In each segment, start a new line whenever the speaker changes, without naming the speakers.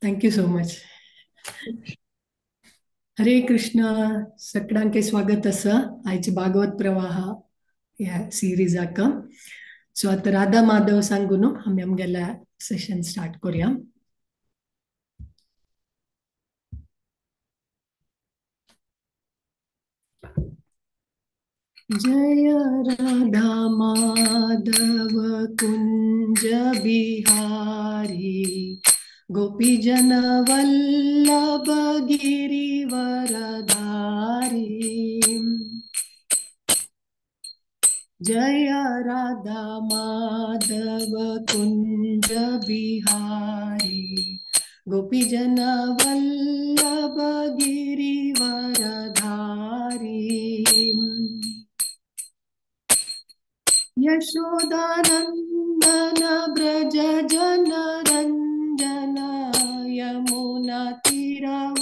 Thank you so much. Hare Krishna. सगळ्यांके स्वागत आसा आयचे भागवत प्रवाह ह्या सिरीजाक. सो आतां राधा माधव सांगून आमी आमगेल्या सेशन स्टार्ट करूया. जय राधा माधव कुंज बिहारी, गोपी जन वल्लभ गिरिवरधारी। जय राधा माधव कुंज बिहारी, गोपी जन वल्लभ गिरिवरधारी। यशोदानंदन ब्रज जन रंजन, यमुना तीरवनचारी।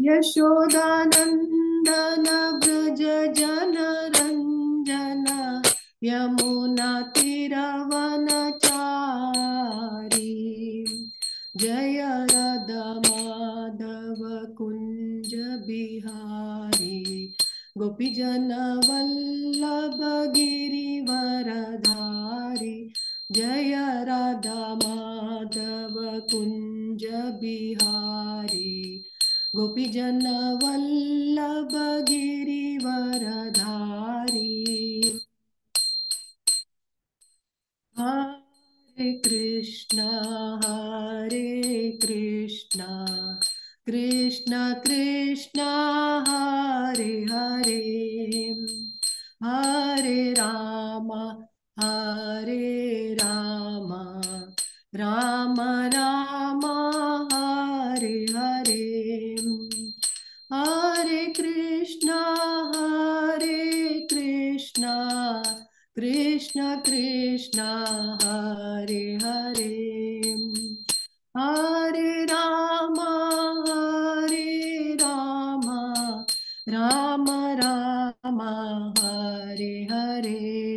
यशोदानंदन ब्रज जन रंजन, यमुना तीरवनचारी। जय राधा माधव कुंज बिहारी, गोपी जन वल्लभ गिरिवरधारी। जय राधा माधव कुंज बिहारी, गोपी जन वल्लभ गिरिवरधारी। हरे कृष्णा हरे कृष्णा, कृष्ण कृष्ण हरे हरे, हरे राम हरे राम, राम राम हरे हरे। हरे कृष्णा हरे कृष्णा, कृष्ण कृष्ण हरे हरे, हरे राम हरे राम, राम राम हरे हरे।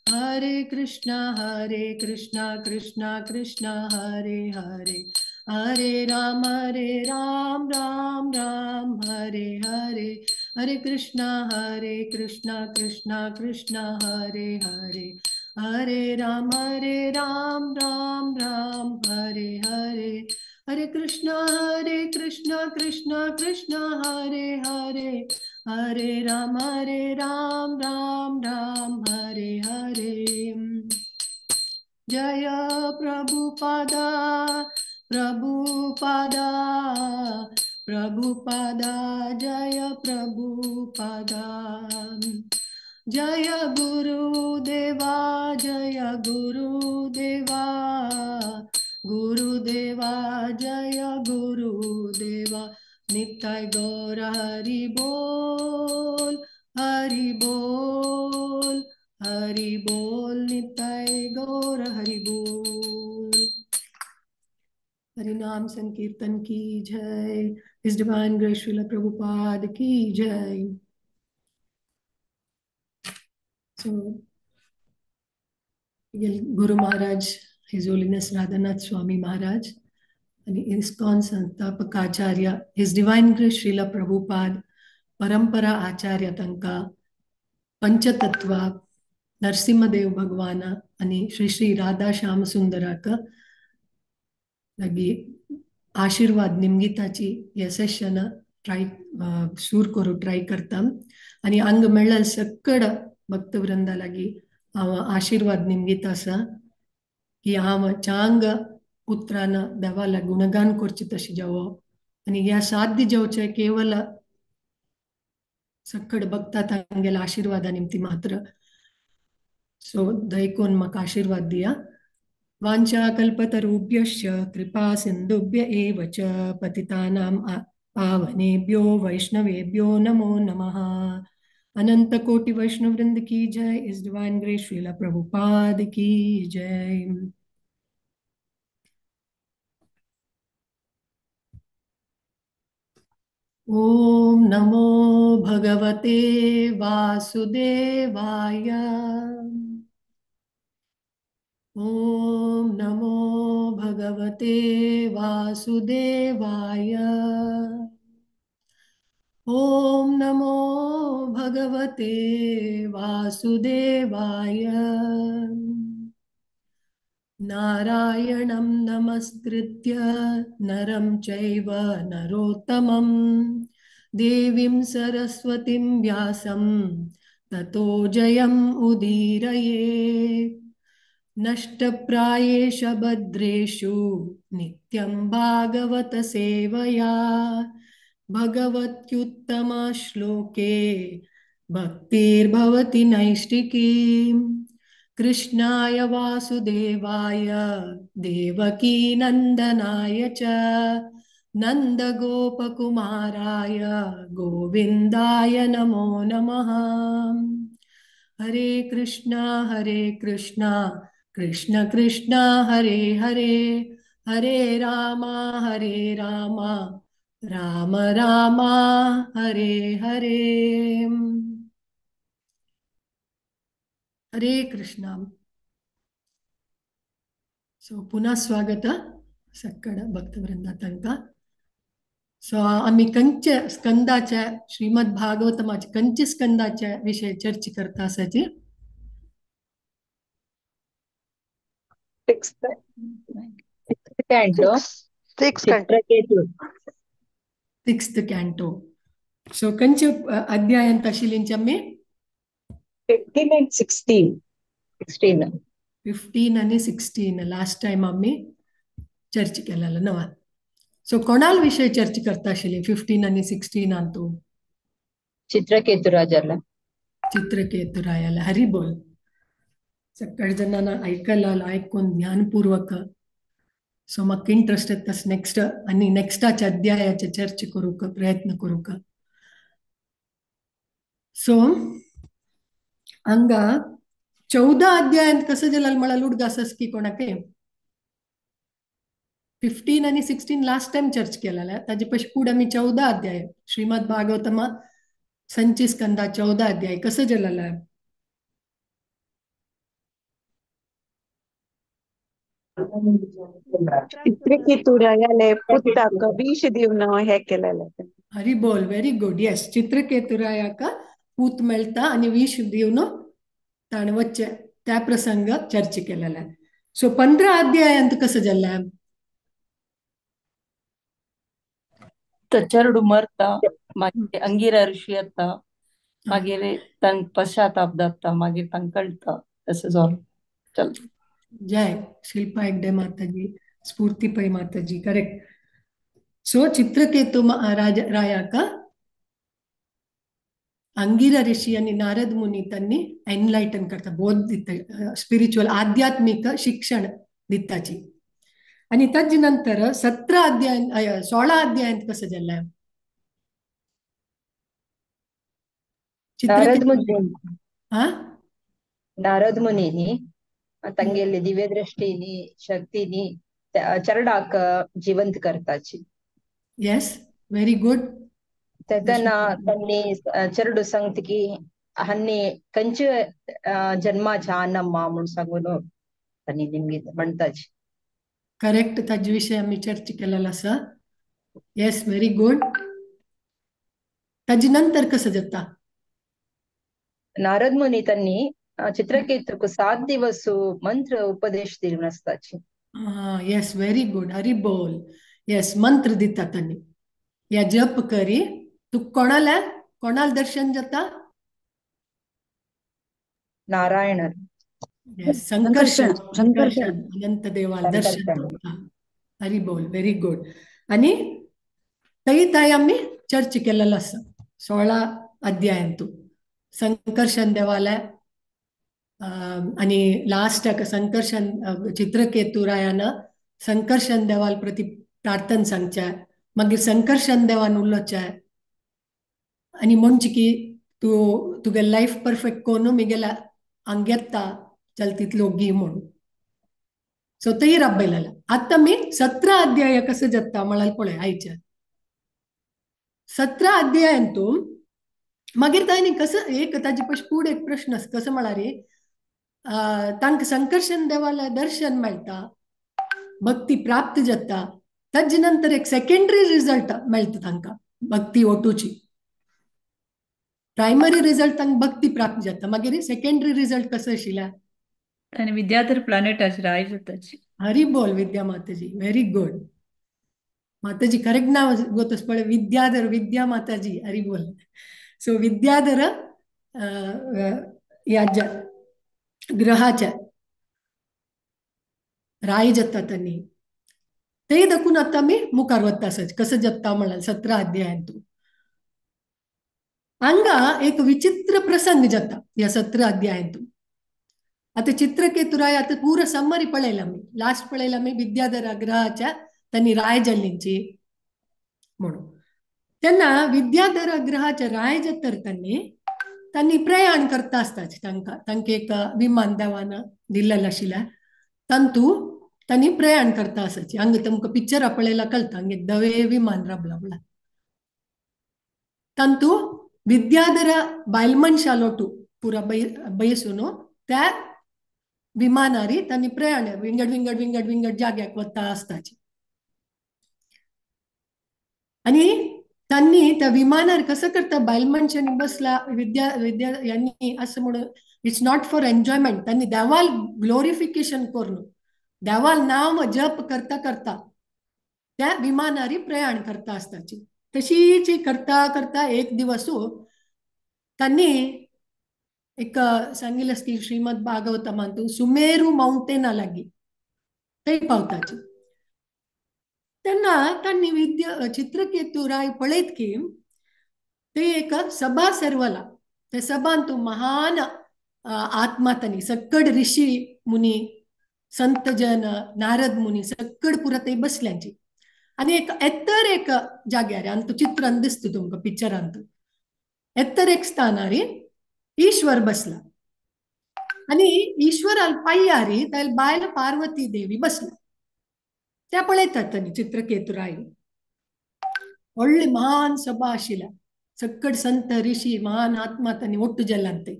हरे कृष्णा कृष्ण कृष्ण हरे हरे, हरे राम राम राम हरे हरे। हरे कृष्णा कृष्ण कृष्ण हरे हरे, हरे राम राम राम हरे हरे। हरे कृष्णा कृष्ण कृष्ण हरे हरे, हरे राम राम राम हरे हरे। जय प्रभुपादा प्रभुपादा प्रभुपादा, जय प्रभुपादा। जय गुरुदेवा जय गुरुदेवा, गुरुदेवा जय गुरुदेवा। निताय गौर हरि बोल हरि बोल हरि बोल, निताय गौर हरि बोल। हरिनाम संकीर्तन की जय। His divine grace Srila Prabhupada की जय। So, Guru Maharaj, His Holiness Radhanath Swami Maharaj, आणि इस्कॉन संस्थापक आचार्य His Divine Grace Srila Prabhupada, परंपरा आचार्य तांकां पंचतत्व नरसिंहदेव भगवान आणि श्री श्री राधा श्याम सुंदराक लागी आशीर्वाद निमगिताची हे सेशन ट्राय सूर करू ट्राय करता. आणि अंग मेळ्ळें सगळ भक्तवृंदा लागी हांव आशीर्वाद निमगीत आसा की हांव चांग उतरान देवाला गुणगान करचें तशें जावप आनी ह्या साध्य जेवचें केवल सगळ भक्ता तांगेल्या आशीर्वादा निमती मात्र. सो दयकून म्हाका आशीर्वाद दिया. वाञ्छा कल्पतरुभ्यश्च कृपा सिन्धुभ्य एव च पतितानां पावनेभ्यो वैष्णवेभ्यो नमो नमः. अनंत कोटि वैष्णव वृंद की जय. इस डिवाइन ग्रेस श्रीला प्रभुपाद की जय. ओम नमो भगवते वासुदेवाय. ॐ नमो भगवते वासुदेवाय. ॐ नमो भगवते वासुदेवाय. नारायणं नमस्कृत्य नरं चैव नरोत्तमं देवीं सरस्वतीं व्यासं ततो जयम् उदीरयेत्. नष्टप्रायेष भद्रेषु नित्यं भागवत सेवया भगवत्युत्तमा श्लोके भक्तिर्भवति नैष्टिकी. कृष्णाय वासुदेवाय देवकीनन्दनाय च नन्दगोपकुमाराय गोविन्दाय नमो नमः. हरे कृष्णा कृष्ण कृष्ण हरे हरे, हरे राम राम राम हरे हरे. हरे कृष्णा. सो पुनः स्वागत सक्कड भक्तवृंदा तांकां. सो आमी कंच स्कंदाच्या श्रीमद भागवतमाच्या कंच स्कंदाच्या विषय चर्चा करता आसाची. Sixth canto. सो कंच अध्यायांत आशिल्लींची आमी
15 and 16. 16.
15 आणि 16 लास्ट टाइम आम्ही चर्चा केलेला नवा. सो कोणाल विषय चर्चा करता आशिल्ली 15 आणि 16 अंतू?
चित्रकेतु राजाला.
चित्रकेतु रायाला. हरी बोल. सगळ्या जणांना ऐकायला ऐकून ज्ञानपूर्वक. सो म्हाका इंट्रस्ट येता नेक्स्ट आणि नेक्स्टाच्या अध्यायाचे चर्चा करूक प्रयत्न करूक. सो हांगा 14 अध्यायांत कसं जाल्यार म्हळ्यार उडगास की कोणाक 15 आणि 16 लास्ट टाइम चर्च केलेला, ताजे पशी फुडें आमी 14 अध्याय श्रीमद भागवतमा संची स्कंदा 14 अध्याय कसं जालेला.
चित्रकेतुरायाले पुताक विष दिवन हे केलेले.
हरी बोल. Very good. Yes, चित्रकेतुरायाक पूत मेळटा आनी विष दिवन ताणें वच्चें त्या प्रसंग चर्चा केलेला. सो 15 अध्यायांत कसं जालें?
चेडू मरता, मागीर अंगिरा ऋषी येता, मागीर तांकां पश्चाताप जाता, मागीर तांकां कळटा तशें जालें. चल
जय शिल्पा हेगडे माताजी, स्फूर्ती पै माताजी. करेक्ट. सो चित्रकेतु रायाक अंगिरा ऋषी आणि नारद मुनी त्यांनी एनलायटन करता, बोध दिता, स्पिरिच्युअल आध्यात्मिक शिक्षण दिताची. आणि ताजे नंतर 17 अध्याय 16 अध्यायांत कसं जालें?
चित्रकेतु
हा
नारद मुनी तांगेले दिव्य दृष्टीनी शक्तीनी चरडाक जिवंत करताची.
Yes, very good.
तेन्ना त्यांनी चेरडू सांगता की हांणी खंयचे जन्माच्या आनम्मा म्हूण सांगून तांणी निमगीत म्हणटाची.
करेक्ट, ताजे विषय आमी चर्चा केलेला आसा. Yes, very good. ताजे नंतर कसं जाता?
नारद मुनी त्यांनी चित्रकेतुक 7 दिवस मंत्र उपदेश दिवन आसताची.
Yes, very good. Hari बोल. येस, मंत्र दिता त्यांनी, या जप करी तू कोणाला कोणाला दर्शन जाता?
नारायण.
संकर्षण, संकर्षण अनंत देवाला दर्शन जाता. हरी बोल. Very good. आणि तरी ताई आम्ही चर्चा केलेला आसा 16 अध्यायांतू संकर्षण देवाला आणि लास्टाक संकर्षण चित्रकेतु रायान संकर्षण देवाल प्रति प्रार्थना सांगच्या, मागीर संकर्षण देवान उलोवच्या आनी म्हणचे की तूं तुगे लायफ परफेक्ट कोन मिगेल्या हांग येता चल तितलो गी म्हूण. सो तेय राबयलेलें. आतां मी 17 अध्याय कसं जाता म्हळ्यार पळय आयच्या 17 अध्यायांतून मागीर तांणी कसं एक ताजे पशी फुडें एक प्रश्न आसा कसं म्हळ्यार तांकां संकर्षण देवाला दर्शन मेळटा, भक्ती प्राप्त जाता. ताजे नंतर एक सेकेंडरी रिजल्ट मेळटा तांकां भक्ती ओटूची. प्रायमरी रिजल्ट तांकां भक्ती प्राप्त जाता, मागीर सेकेंडरी रिजल्ट कसो आशिल्ला?
आणि विद्याधर प्लॅनेट राय जाताची.
हरी बोल विद्या माताजी, व्हेरी गुड माताजी, करेक्ट नाव गोतस पळय, विद्याधर विद्या माताजी, हरी बोल. सो विद्याधर ह्या ग्रहाच्या राय जाता त्यांनी ते दाखवून आता मी मुखार वता आसत कसं जाता म्हणाल 17 अध्यायांतू. हांगा एक विचित्र प्रसंग जाता ह्या 17 अध्यायांतू. आता चित्रकेतुराय आता पूरा समरी पळयला मी, लास्ट पळयला मी विद्याधर ग्रहाच्या त्यांनी राय जाल्लींची म्हणून. तेन्ना विद्याधर ग्रहाच्या राय जातर त्यांनी त्यांनी प्रयाण करता आसता, तांकां तांकां एक विमान देवान दिल्लें आशिल्लें, तांतू त्यांनी प्रयाण करता आसाची. हांगा तुमकां पिक्चरां पळयला कळटा, हांगा एक दवे विमान राबला म्हणल्यार तांतू विद्याधर बायल मनशा लोटू पुरा बैसून त्या विमानारी त्यांनी प्रयाण विंगड विंगड विंगड विंगड जाग्याक वता आसताची. आणि त्यांनी त्या विमानार कसं करता, बायल मनशांनी बसला विद्या विद्या यांनी असं म्हणून it's not for enjoyment, त्यांनी देवाल ग्लोरिफिकेशन करून देवाल नाम जप करता करता त्या विमानारी प्रयाण करता आसताची. तशीच करता करता एक दिवस त्यांनी एक सांगितलं की श्रीमद भागवतमांतू सुमेरू माउंटेना लागी ते पावताची. तेन्ना त्यांनी विद्या चित्रकेतू राय पळयत की ते एक सभा सर्वला, त्या सभांतू महान आत्मा त्यांनी सक्कड ऋषी मुनी संतजन नारद मुनी सक्कड पुरा ते बसल्यांची. आणि एक एत्तर एक जाग्यार अंतू चित्रान दिसता तुमकां पिक्चरांत, एत्तर एक स्थानारी ईश्वर बसला आणि ईश्वराल पाय्यारी त्याला बायल पार्वती देवी बसला. त्या पळयतात त्यांनी चित्रकेतुराय व्हडली महान सभा आशिल्ल्या, सक्कड संत ऋषी महान आत्मा त्यांनी ಒಟ್ಟು ಜಲ್ಲಂತೆ.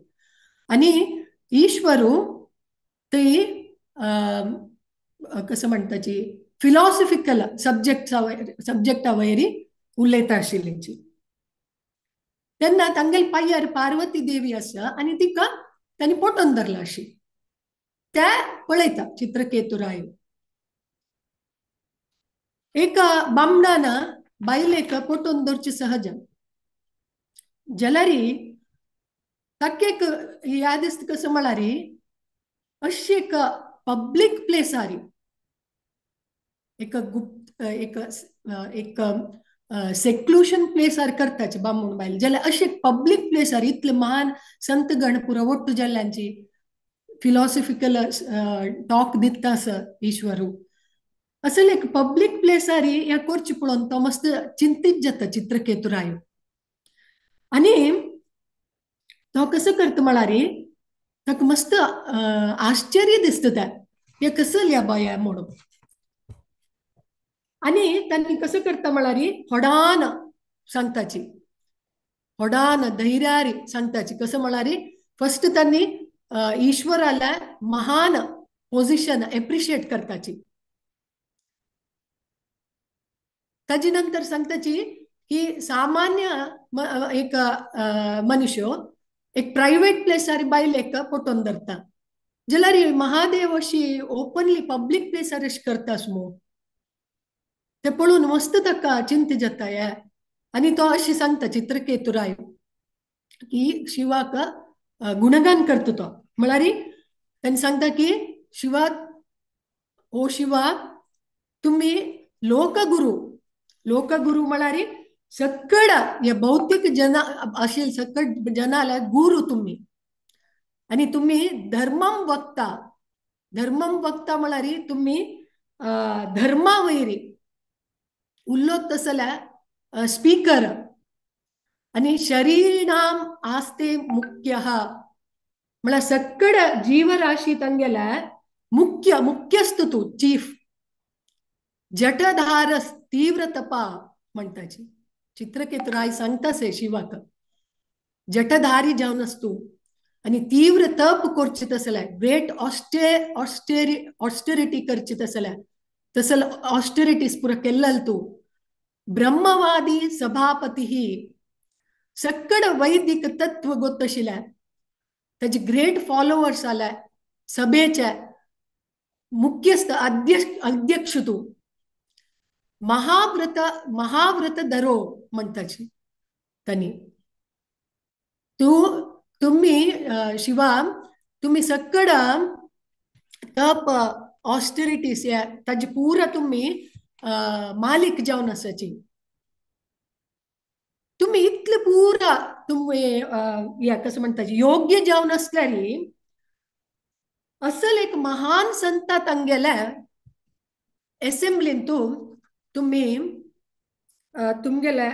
आणि ईश्वरू ते कसं म्हणताची फिलॉसॉफिकल सब्जेक्टा वयरी उलयता आशिल्लीची. तेन्ना तांगेल पाय्यार पार्वती देवी आसा आनी तिका तांणी पोटोन धरला अशी त्या पळयता चित्रकेतुराय. एका बामणान बायलेक पोटोन धरची सहज जाल्यार ताका एक याद दिसता कसं म्हळ्यार अशी एक पब्लीक प्लेसारी एक गुप्त एक एक सेक्लुशन प्लेसार करताची बामूण बायल जाल्यार अशी एक पब्लीक प्लेसार इतले महान संत गण पुरो ಒಟ್ಟು जाल्ल्यांची फिलॉसॉफिकल टॉक दिता आसा ईश्वरू, असले एक पब्लीक प्लेसारी ह्या करची पळोवन तो मस्त चिंतीत जाता चित्रकेतुराय. आनी तो कसो करता म्हळ्यार ताका मस्त आश्चर्य दिसता त्या हे कसं ह्या बाया म्हणून. आनी त्यांनी कसं करता म्हळ्यार होडान सांगताची, होडान धैर्यारी सांगताची. कसं म्हळ्यार फर्स्ट त्यांनी ईश्वराला महान पोझिशन एप्रिशिएट करताची. ताजे नंतर सांगताची की सामान्य एक मनुष्य एक प्रायव्हेट प्लेसार बायलेक पोटोन धरता जाल्यार महादेव अशी ओपनली पब्लीक प्लेसार अशी करतास मू, ते पळोवन मस्त ताका चिंता जाता ह्या. आनी तो अशी सांगता चित्रकेतुराय की शिवाक गुणगान करता तो, म्हळ्यार ताणें सांगता की शिवा ओ शिवा तुम्ही लोकगुरु, लोकगुरु म्हळ्यार सक्कड ह्या भौतिक जना आशिल्ले सक्कड जनाला गुरु तुम्ही, आनी तुम्ही धर्मम वक्ता, धर्मम वक्ता म्हळ्यार तुम्ही धर्मा वयरी उल्लोत तसल्या स्पीकर, आनी शरीराम आस्ते मुख्य म्हळ्यार सक्कड जीवराशी तांगेल्या मुख्य मुख्यस्थ तूं चीफ, जटधार तीव्र तपा म्हणटाची चित्रकेतुराय सांगतासे शिवाक, जटधारी जावन आस तूं आनी तीव्र तप करचे तसले ग्रेट ऑस्टेरिटी करची तसले तसल ऑस्टेरिटीज पुरा केल्लल तूं ब्रह्मवादी सभापती सक्कड वैदिक तत्व गोत्तशिले ताजे ग्रेट फॉलोवर्स आले सभेचे मुख्यस्थ अध्यक्ष तूं महाव्रत महाव्रत दरो म्हणताची तांणी तूं तुम्ही शिवा तुम्ही सक्कड तप ऑस्टेरिटीज ताजे पुरा तुम्ही मालिक जावन आसाची तुम्ही इतले पुरा तुम्ही या कसं म्हणताची योग्य जावन आसल्यार असल एक महान संता तांगेल्या एसेंब्लीन तुम्ही तुमगेले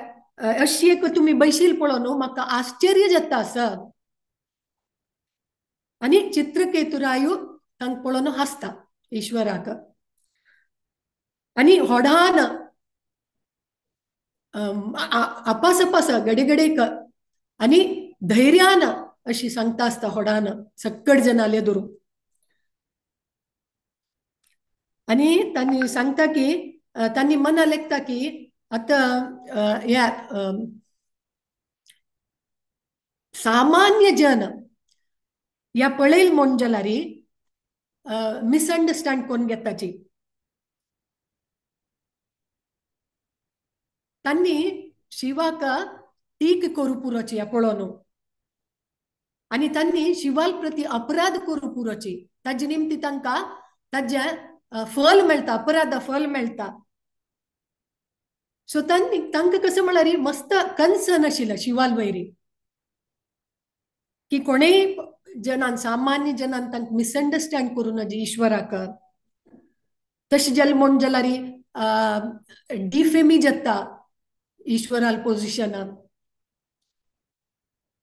अशी एक तुम्ही बैशील पळोवन न्हू म्हाका आश्चर्य जाता आसा आनी चित्रकेतुरायू तांकां पळोवन हांसता ईश्वराक आनी होडान आपास आपास गडे आनी धैर्यान अशी सांगता आसता होडान सक्कड जनाले दुरू आनी तांणी सांगता की तांणी मना लेखता की आतां ह्या सामान्य जन ह्या पळयल म्हूण जाल्यार मिसअंडरस्टँड करून घेताची तांणी शिवाक टीक करूं पुरोची ह्या पळोवन आनी तांणी शिवाल प्रती अपराध करूं पुरोची ताजे निमती तांकां ताजें फल मेळटा अपराधा फल मेळटा सो तांणी तांकां कसं म्हळ्यार मस्त कन्सर्न आशिल्लें शिवाल वयरी की कोणेय जनान सामान्य जनान तांकां मिसअंडरस्टँड करूं नजे ईश्वराक तशें जालें म्हूण जाल्यार डिफेमी जाता ईश्वराल पोजिशनाक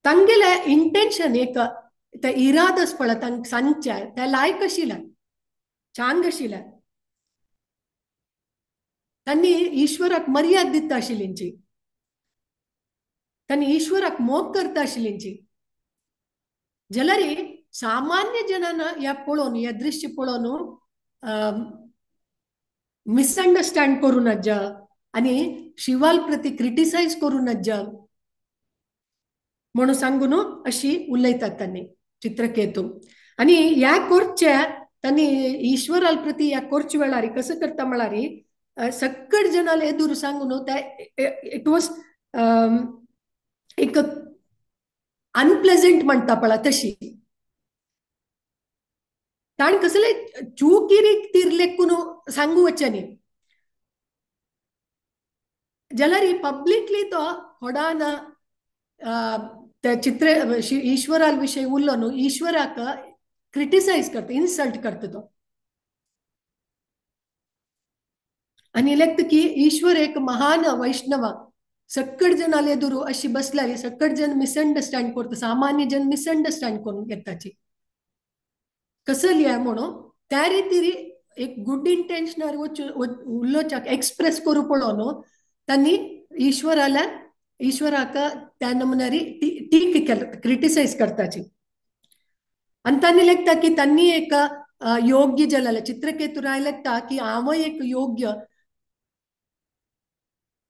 तांगेलें इंटेन्शन एक ते इरादस पळय तांकां सांगचें ते लायक आशिल्लें चांग आशिल्लें तांणी ईश्वराक मर्याद दिता आशिल्लींची तांणी ईश्वराक मोग करता आशिल्लींची जाल्यार सामान्य जनान ह्या पळोवन ह्या दृश्य पळोवन मिसअंडरस्टँड करूं नज आनी शिवाल प्रती क्रिटिसायज करूं नज म्हणून सांगून अशी उलयतात तांणी चित्रकेतू आनी ह्या करचे तांणी ईश्वराल प्रती ह्या करचे वेळार कसं करता म्हळ्यार सक्कड जनाल एदूर सांगून ते it was एक अनप्लेजंट म्हणटा पळय तशी ताणें कसले चुकीरी तिरलेकून सांगू वचनी जाल्यार पब्लिकली तो होडान त्या चित्र ईश्वरा विशय उरलो न्हू ईश्वराक क्रिटिसायज करता इन्सल्ट करता तो आनी लेखता की ईश्वर एक महान वैष्णव सक्कड जन आले दुरू अशी बसल्यार सक्कड जन मिसअंडरस्टँड करता सामान्य जन मिसअंडरस्टँड करून घेताची कसं लिया म्हणून त्या रितीर एक गुड इंटेन्शनार उलोवच्याक एक्सप्रेस करूं पळोवन न्हू तांणी ईश्वराल्या ईश्वराक त्या नमुन्यारी टीक केलं क्रिटिसायज करताची आनी तांणी लेखता की तांणी एक योग्य जालें चित्रकेतुराय लेखता की हांवय एक योग्य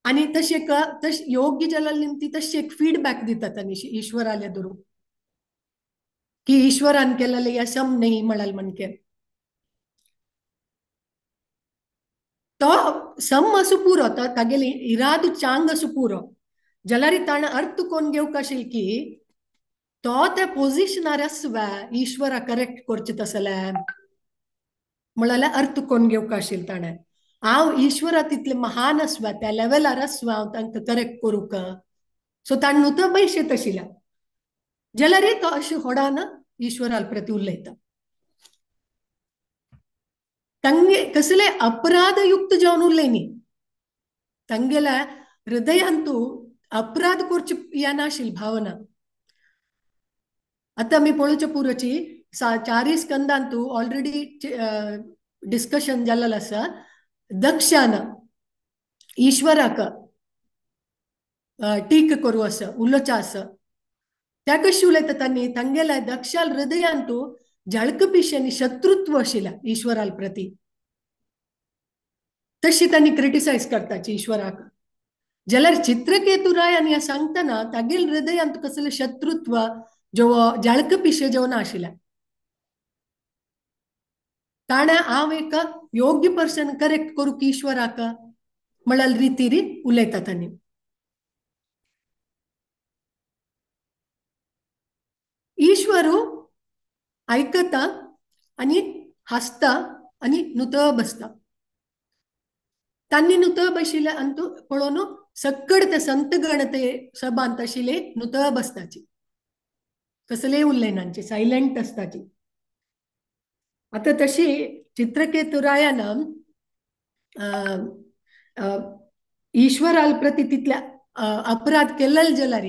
आनी तशें तशें योग्य जाल्या निमती तशें एक फीडबॅक दिता तांणी ईश्वराल्या दुरू की ईश्वरान केलेलें ह्या सम न्ही म्हळ्यार म्हणके तो सम असो पुरो तो तागेली इराद चांग असो पुरो जाल्यार ताणें अर्थ कोण घेवंक आशिल्लो की तो त्या पोजिशनार आसवा ईश्वरा करेक्ट करचें तसलें म्हळ्यार अर्थ कोण घेवंक आशिल्लो ताणें हांव ईश्वरा तितलें महान आसवा त्या लेवलार आसवा हांव तांकां करेक्ट करूंक सो ताणें न्हू तो बैशेत आशिल्लें जाल्यार तो अशें होडान ईश्वरा प्रती उलयता तांगे कसले अपराधयुक्त जावन उरले न्ही तांगेल्या हृदयांतू अपराध करची या नाशिल्ली भावना आतां आमी पळोवच्या पुरोची चारी स्कंदांतू ऑलरेडी डिस्कशन जाल्लें आसा दक्षान ईश्वराक टीक करूं आसा उलोवचें आसा त्या कशी उलयता तांणी तांगेल्या दक्षाल हृदयांतू जळकपिशी आनी शत्रुत्व आशिल्लें ईश्वराल प्रती. तशी तांणी क्रिटिसायज करताची ईश्वराक. जाल्यार चित्रकेतू राय आनी सांगतना तागेल हृदयांत कसलें शत्रुत्व जेव जळकपिशे जेव नाशिल्लें. ताणें हांव एक योग्य पर्सन करेक्ट करूंक ईश्वराक म्हळ्यार रितीरी उलयता तांणी. ईश्वरू आयकता आनी हांसता आनी नुत बसता. तांणी नुत बशिल्लें आनी पळोवन सक्कड ते संतगण ते सभांत आशिल्ले नुत बसताची, कसलेय उलयनांचे, सायलंट आसताची. आतां तशी चित्रकेतू रायान ईश्वराल प्रती तितले अपराध केल्ले जाल्यार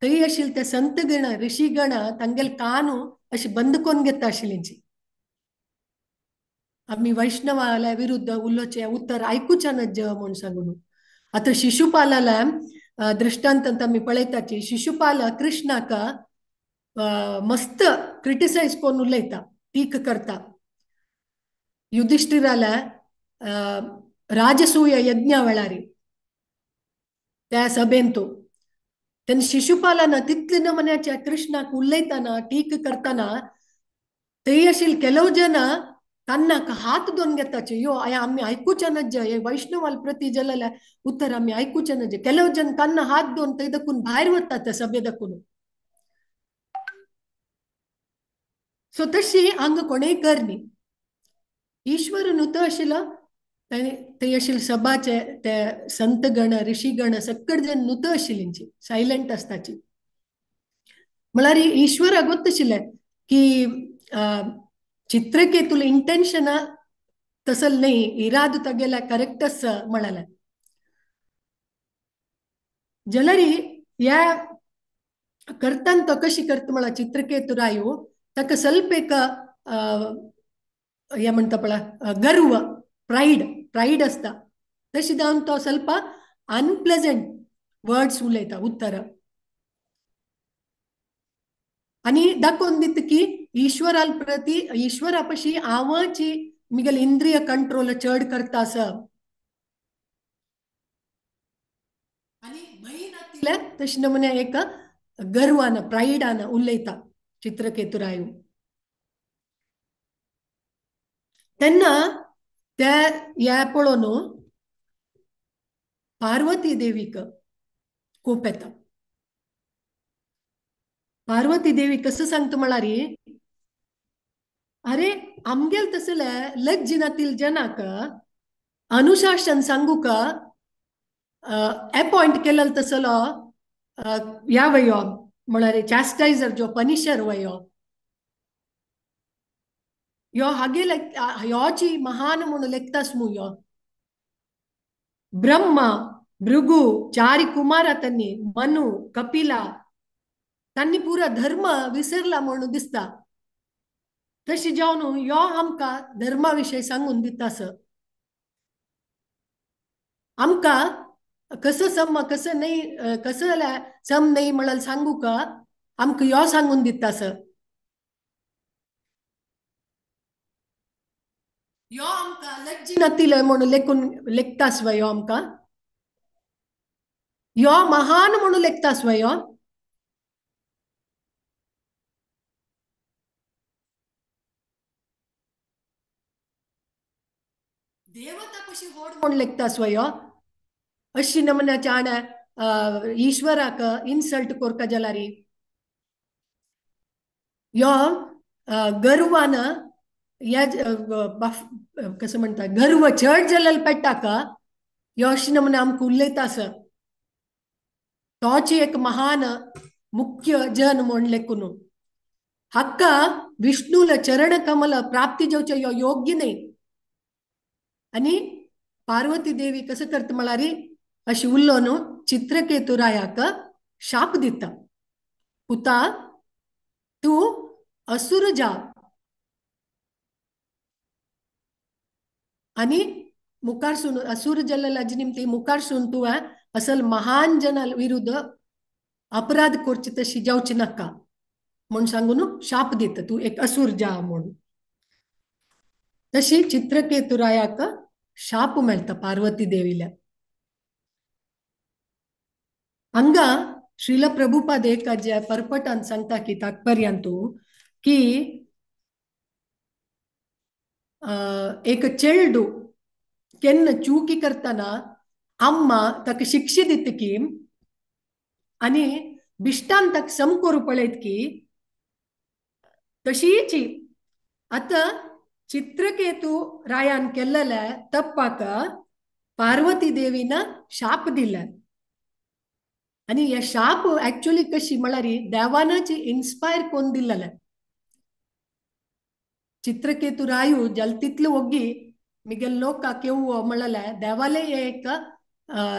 थंय आशिल्ले ते संतगण ऋषीगण तांगेले कानू अशी बंद करून घेता आशिल्लींची. आमी वैष्णवाल्या विरुद्ध उलोवचें उत्तर आयकुचें नज म्हूण सांगून. आतां शिशुपालाला दृष्टांतांत आमी पळयताची शिशुपाल कृष्णाक मस्त क्रिटिसायज करून उलयता, टीक करता. युधिष्ठिराला राजसूय यज्ञ वेळार त्या सभेंतू तेन्ना शिशुपालान तितले नमन्याच्या कृष्णाक उलयतना टीक करतना थंय आशिल्ले ಕೆಲವು ಜನ ತನ್ನक हात दोन घेताचे, यो आमी आयकुचे नज हे वैष्णवाल प्रती जाल्यार उत्तर आमी आयकुचे नज. ಕೆಲವು जन कान्न हात दोन थंय दकून भायर वतात त्या सभे दकून. सो तशी हांगा कोणेय करनी. ईश्वर नुत आशिल्लो थंय आशिल्ले सभाचे ते संतगण ऋषीगण सक्कड जन नुत आशिल्लींची, सायलंट आसताची. म्हळ्यार ईश्वराक गोत्त आशिल्लें की चित्रकेतूल इंटेन्शन तसल न्ही, इराद तागेल्या करेक्ट आसा म्हळ्यार. जाल्यार ह्या करताना तो कशी करता म्हळ्यार चित्रकेतू रायो ताका स्वल्प एक हे म्हणटा पळय गर्व, प्रायड, प्रायड आसता. तशी जावन तो स्वल्प अनप्लेजंट वर्ड्स उलयता उत्तरां आनी दाखोवन दिता की ईश्वराल प्रती ईश्वरा पशी हांवाची मिगेल इंद्रिय कंट्रोल चड करता आसा आनी भंय नातिल्ले तशें नमुने एक गर्वान प्रायडान उलयता चित्रकेतू रायो. तेन्ना त्या ह्या पळोवन पार्वती देवीक कोप येता. पार्वती देवी कसं सांगता म्हळ्यार अरे आमगेल तसले लज्ज नातील जनाक अनुशासन सांगूक अपॉइंट केलेलो तसलो ह्या वयो म्हळ्यार चॅस्टायझर जो पनिशर वयो यो हागे ह्योची महान म्हणून लेखतास मू यो. ब्रह्मा भृगु चारी कुमारा तांणी मनु कपिला तांणी पुरा धर्म विसरला म्हणून दिसता. तशी जावन यो आमकां धर्मा विशय सांगून दिता सर. आमकां कसं सम कसं नाही कसं सम नाही म्हळ्यार सांगू का आमकां यो सांगून दिता सर. यो आमकां लज्जी नातिले म्हणून लेखून लेखतास वय यो आमकां यो महान म्हणून लेखतास वय यो. देवता कशी व्हड म्हूण लेखतास वय यो. अशी नमन्याच्या आण्या ईश्वराक इन्सल्ट कोरका जाल्यार यो गर्वान ह्या कसं म्हणटा गर्व चड जाल्यार पेट्टाक यो अशी नमने आमकां उलयता आसा. तोची एक महान मुख्य जन म्हूण लेखून हाका विष्णूल चरण कमल प्राप्ती जावचें यो योग्य न्ही. आनी पार्वती देवी कसं करता म्हळ्यार अशी उलोवन चित्रकेतू रायाक शाप दिता, पुता तूं असुर जा आनी मुखारसून असुर जाल्ल्या निमती मुखारसून तुवें असल महान जना विरुद्ध अपराध करचे तशी जावची नाका म्हूण सांगून शाप दिता, तूं एक असूर जा म्हूण. तशी चित्रकेतुरायाक शाप मेळटा पार्वती देवील्या. हांगा श्रील प्रभुपाद एका परपटान सांगता की तात्पर्यांतू की एक चेल्डू केन्ना चुकी करतना अम्मा ताका शिक्षा दिता की आनी बिश्टान ताका सम करूं पळयत की तशीच आतां चित्रकेतू रायान केल्लेल्या तप्पाक पार्वती देवीन शाप दिला. आनी हे शाप एक्चुअली कशी म्हळ्यार देवानाची इन्स्पायर कोण दिल्लें. चित्रकेतू रायू जाल तितले ओग्गी मिगेल लोकाक येवो म्हणलें देवाले एक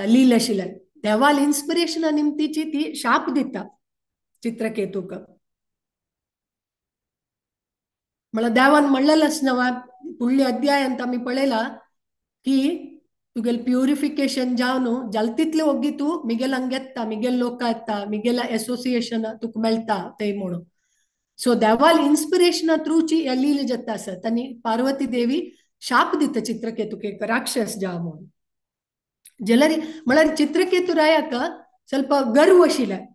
लील आशिल्लें, देवाल इन्स्पिरेशना निमतीची ती शाप दिता चित्रकेतूक. म्हळ्यार देवान म्हणलेलेंच न्हय फुडल्या अध्यायांत आमी पळयला की तुगेल प्युरिफिकेशन जावन जाल तितले ओग्गी तूं मिगेल हांगा येता, मिगेल लोक येता, मिगेल एसोसिएशन तुका मेळटा ते म्हणून. सो देवाल इन्स्पिरेशना थ्रूची हे लील जाता आसत आनी पार्वती देवी शाप दिता चित्रकेतूक एक राक्षस जा म्हणून. जाल्यार म्हळ्यार चित्रकेतू रायाक ಸ್ವಲ್ಪ गर्व आशिल्लें.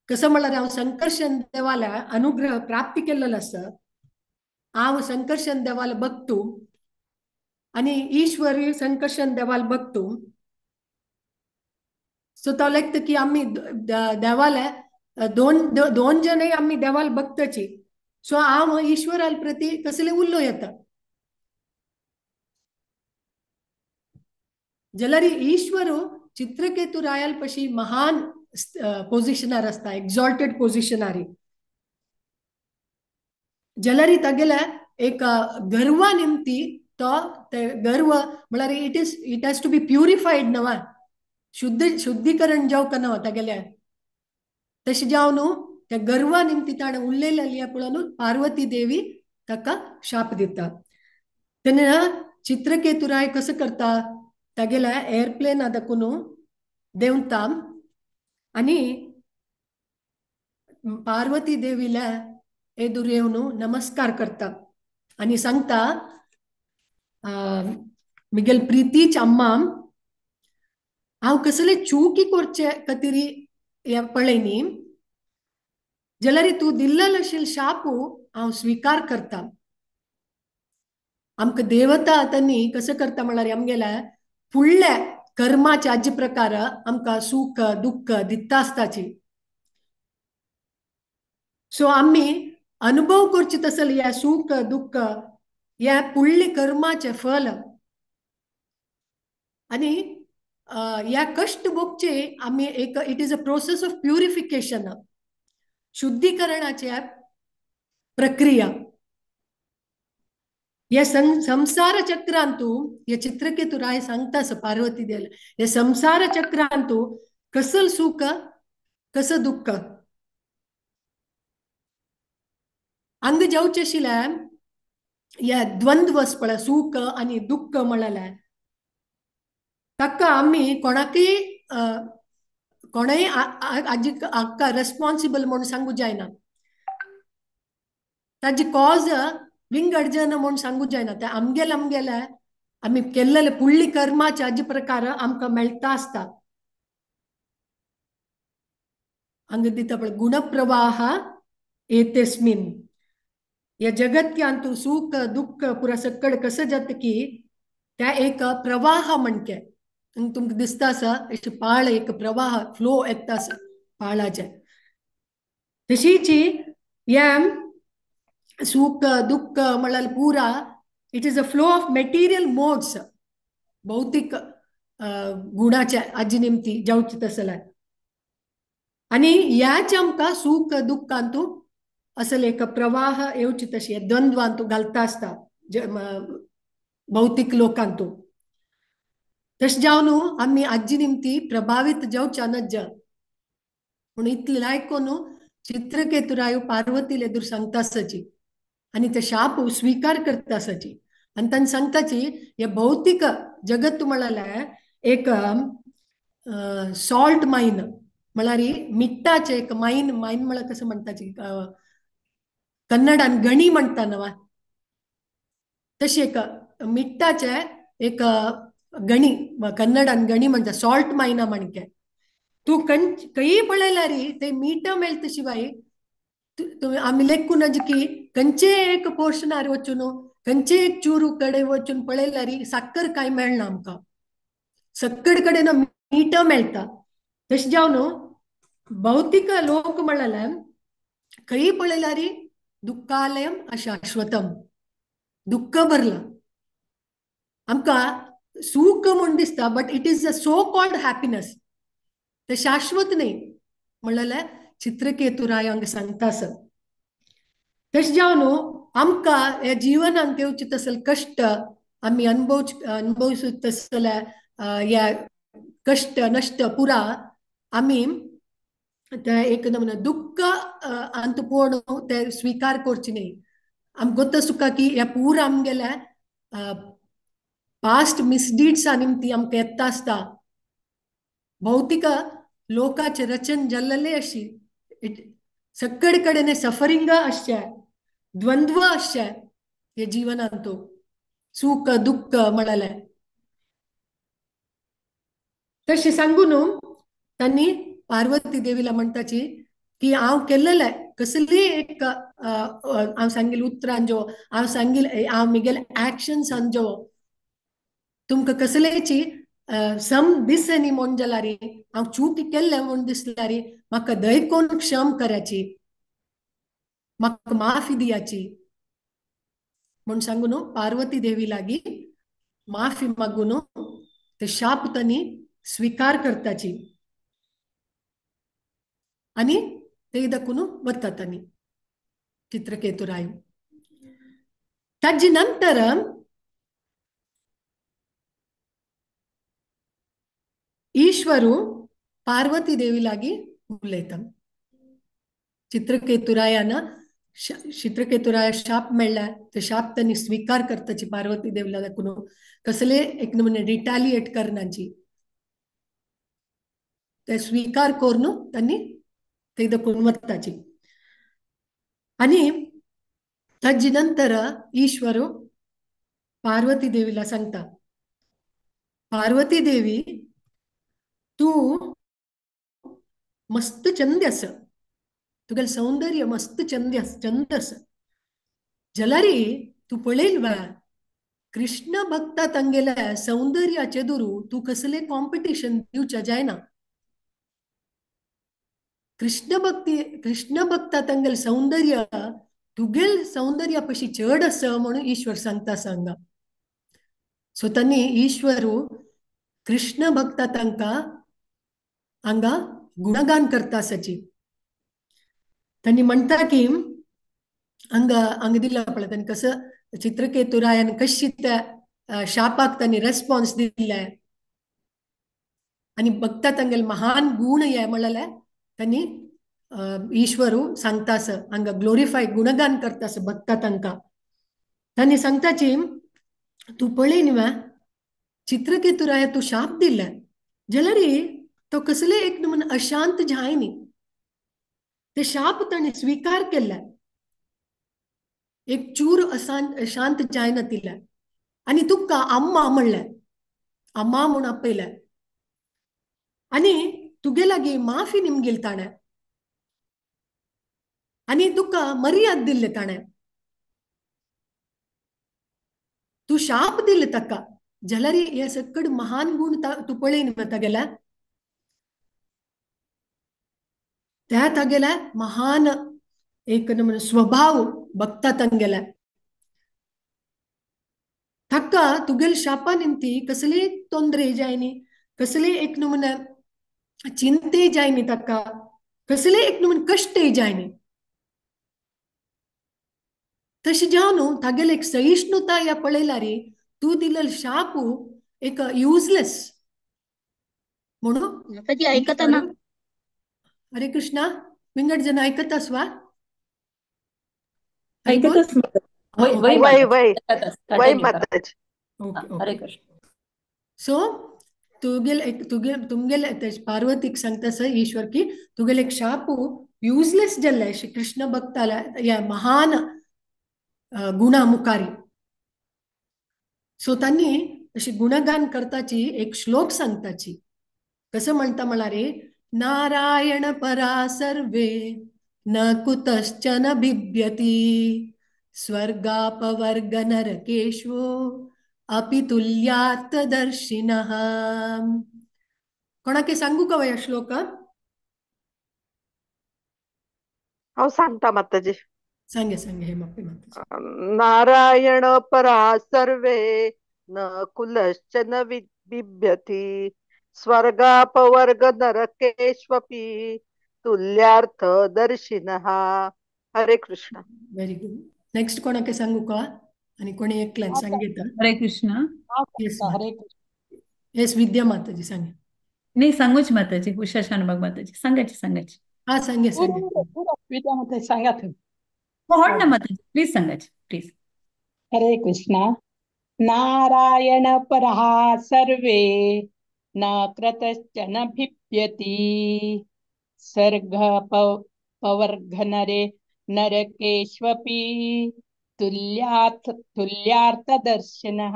कसं म्हळ्यार हांव संकर्षण देवाला अनुग्रह प्राप्ती केल्लो आसा, हांव संकर्षण देवाला बघतो आनी ईश्वरी संकर्षण देवाला बघतो. सो तो लेखता की आमी देवाला दोन दोन जनय आमी देवाला बघताची, सो हांव ईश्वरा प्रती कसले उल्लो येता. जाल्यार ईश्वर चित्रकेतू रायाल पशी महान पोजिशनार आसता, एक्झॉल्टेड पोजिशनार. जाल्यार तागेल्या एक गर्वा निमती तो ते गर्व म्हळ्यार it is it has to be purified नवा, शुद्ध शुद्धीकरण जावंक नवा तागेल्या. तशें जावन न्हू त्या गर्वा निमती ताणें उलयलें पळोवन पार्वती देवी ताका शाप दिता. तेन्ना चित्रकेतू राय कसो करता, तागेल्या एअरप्लेना दाखोवन देंवता आनी पार्वती देवीला एदूर येवन नमस्कार करता आनी सांगता, मिगेल प्रितीच अम्मा हांव कसले चुकी करचे खातीर हें पळय न्ही, जाल्यार तूं दिल्लेलो आशिल्लो शाप हांव स्विकार करता. आमकां देवता तांणी कसो करता म्हळ्यार आमगेल्या फुडल्या कर्माचे आजी प्रकार आमकां सुख दुःख दिता आसताची. सो आमी अनुभव करचे तसले ह्या सुख दुःख ह्या फुडले कर्माचे फल आनी ह्या कश्ट भोगचे आमी एक it is a process of purification, शुद्धीकरणाची प्रक्रिया. या संसार चक्रांतू हे चित्रकेतू राय सांगता पार्वती देल, हे संसार चक्रांतू कसल सुख कसं दुःख. अंग जावचे आशिल्लें ह्या द्वंद्व पळय सुख आनी दुःख म्हणलें ताका आमी कोणाकय कोणय आजी हाका रेस्पॉन्सिबल म्हूण सांगू जायना, ताजी कॉज विंगड जन म्हूण सांगू जायना. ते आमगेले आमगेले आमी केल्लेले फुडली कर्माचे आजी प्रकार आमकां मेळटा आसता. हांगा दिता पळय गुणप्रवाह एतेस्मिन ह्या जगत्यांतू सुख दुःख पुरा सकड कसं जाता की त्या एक प्रवाह म्हणके तुमकां दिसता आसा अशें पाळ एक प्रवाह फ्लो येता आसा पाळाचे. तशीच ह्या सुख दुःख म्हळ्यार पुरा it is a flow of material modes, भौतीक गुणाचे आजी निमती जावची तसल्यार. आनी ह्याच आमकां सुख दुःखांतू असले एक प्रवाह येवची तशी द्वंद्वांतू घालता आसता भौतीक लोकांतू. तशें जावन आमी आजी निमती प्रभावीत जावच्या नज्ज पूण इतलें आयकून चित्रकेतू राय पार्वतीले एदूर सांगता आसाची आनी ते शाप स्विकार करता आसाची. आनी तांणी सांगताची हे भौतीक जगत म्हळ्यार एक सॉल्ट मायन म्हळ्यार मिट्टाचे एक मायन मायन म्हळ्यार कसं म्हणताची कन्नडान गणी म्हणता नवा तशी एक मिट्टाचे एक गणी कन्नडान गणी म्हणता सॉल्ट मायना म्हणके तूं खंयी पळयल्यार ते मीठ मेळता शिवाय आमी लेखून की खंयचे एक पोर्शनार वचून खंयचे एक चुरू कडेन वचून पळयल्यार साकर कांय मेळना आमकां सक्कड कडेन मीठ मेळटा. तशें जावन भौतिक लोक म्हळ्यार खंय पळयल्यार दुःखालयम अशाश्वतम दुःख भरला आमकां सूख म्हूण दिसता but it is a so called happiness ते शाश्वत न्ही म्हणलें चित्रकेतुराय हांगा सांगता सर. तशें जावन आमकां ह्या जिवनांत येवचे तसले कश्ट आमी अनुभवचे तसले ह्या कश्ट नश्ट पुरा आमी ते एक नमुने दुःख अंत पळोवन ते स्विकार करचे न्ही. आमकां गोत्ता सुका की ह्या पुरा आमगेल्या पास्ट मिसडीड्सा निमती आमकां येता आसता. भौतिक लोकाचे रचन जाल्लें अशी सक्कड कडेन सफरिंग आसचें द्वंद्व आसचें हे जिवनांत सुख दुःख म्हळ्यार. तशें सांगून तांणी पार्वती देवीला म्हणटाची की हांव केल्लें कसली एक हांव सांगील उतरांजो हांव सांगील हांव म्हगेले एक्शन्सांजो तुमकां कसलेची सम दिसनी म्हूण जाल्यार हांव चूक केल्लें म्हूण दिसल्यार म्हाका दयकोन क्षम कराची म्हाका माफी दियाची म्हूण सांगून पार्वती देवी लागीं माफी मागून ते शाप तांणी स्विकार करताची आनी ते दाखून वता तांणी चित्रकेतुराय. ताजे नंतर ईश्वरू पार्वती देवी लागीं उलयता. चित्रकेतुरायान चित्रकेतुराया शाप मेळ्ळा ते शाप तांणी स्विकार करताची पार्वती देवीला दाखून कसले एक नमुने रिटालिएट करनाची ते स्विकार करून तांणी ते दाखून वताची. आनी ताजे नंतर ईश्वर पार्वती देवीला सांगता पार्वती देवी तूं मस्त चंद आसा तुगेलें सौंदर्य मस्त चंद चंद आसा जाल्यार तूं पळयल वा कृष्ण भक्ता तांगेल्या सौंदर्याचे दुरू तूं कसलें कॉम्पिटिशन दिवचें जायना. कृष्ण भक्ती कृष्ण भक्ता तांगेलें सौंदर्य तुगेल सौंदर्या पशी चड आसा म्हणून ईश्वर सांगता सांगा. सो तांणी ईश्वरू कृष्ण भक्ता तांकां हांगा गुणगान करता आसाची. तांणी म्हणटा की हांगा हांगा दिला पळय तांणी कसं चित्रकेतुरायान कशी त्या शापाक तांणी रेस्पॉन्स दिल्ले आनी भक्ता तांगेले महान गुण हे म्हणलें तांणी ईश्वरू सांगता आसा हांगा ग्लोरिफाय गुणगान करता आसा भक्ता तांकां. तांणी सांगताची तूं पळय न्ही चित्रकेतुराया तूं शाप दिल्ले जाल्यार तो कसले एक नमुने अशांत जाय न्ही ते शाप ताणें स्विकार केल्ले एक चूर अशांत जायना तिल्ले आनी तुका अम्मा म्हणलें अम्मा म्हूण आपयलें आनी तुगे लागीं माफी निमगील ताणें आनी तुका मर्याद दिल्ले ताणें तूं शाप दिल्ले ताका जाल्यार हे सक्कड महान गुण तूं पळय न्ही तागेल्या त्या तागेल्या महान एक नमुने स्वभाव भक्ता तांगेल्या ताका तुगेले शापा निमती कसली तोंदरे जायनी कसली एक नमुने चिंते जायनी ताका कसले एक नमुने कश्ट जायनी. तशें जावन तागेले एक सहिष्णुता ह्या पळयल्यार तूं दिल्लो शाप एक युजलेस म्हणून.
ऐकता ना
हरे कृष्णा विंगड जन ऐकतास वा
ऐकतच
वय वय वय माताजी.
हरे कृष्ण. सो तुगेले तुगे तुमगेले पार्वतीक सांगता सर ईश्वर की तुगेले एक शापू यूजलेस जाल्ले श्री कृष्ण भक्ताला या महान गुणा मुखारी. सो तांणी अशी गुणगान करताची एक श्लोक सांगताची. कसं म्हणता म्हळ्यार नारायण परा सर्वे न कुतश्चन बिभ्यति स्वर्गापवर्ग नरकेश्वो अपि तुल्यार्थदर्शिनः. कोणाके सांगू का वया श्लोक?
हांव सांगता माताजी.
सांगे सांगे हे मापे माताजी.
नारायण परा सर्वे न कुलश्चन बिभ्यति स्वर्गापवर्ग नरकेष्वपि तुल्यार्थ दर्शिनः. Hare Krishna.
Very good. Next कोणाके सांगू का? आणि कोणी एकल्यान सांगेता.
हरे कृष्ण.
हरे कृष्ण. येस विद्या माताजी सांगे.
नाही सांगूच माताजी, उषा शानबाग माताजी सांगायची सांगायची.
हा सांगे सांगे.
विद्या माताजी सांगा तुम्ही.
हो ना माताजी प्लीज सांगायची प्लीज.
हरे कृष्णा. नारायण परः सर्वे न क्रतश्चन बिभ्यति सर्ग पवर्ग नरे नरकेष्वपि तुल्यार्थ तुल्यार्थदर्शिनः.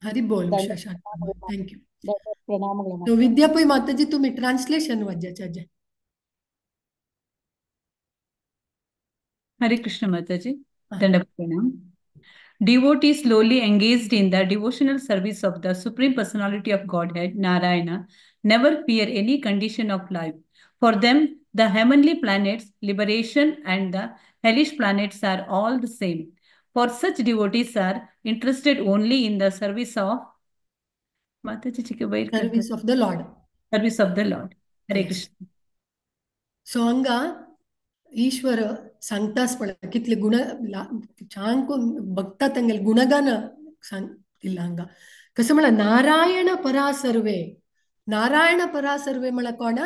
हरि बोल उषा शानबाग. Thank you. तो विद्यापय माताजी तुम्ही translation वाज्याच्या.
Hare Krishna Mataji, Dandavat Pranam. Devotees slowly engaged in the devotional service of the Supreme Personality of Godhead, Narayana, never fear any condition of life. For them, the heavenly planets, liberation and the hellish planets are all the same. For such devotees are interested only in the service of Mataji,
service of the Lord.
Service of the Lord. Hare
yes.
Krishna.
So anga ईश्वर सांगताच पण कितले गुण छान बघता तांगेले गुणगान सांग दिला हांगा. कसं म्हणा नारायण परा सर्वे. नारायण परा सर्वे म्हळ्यार कोण?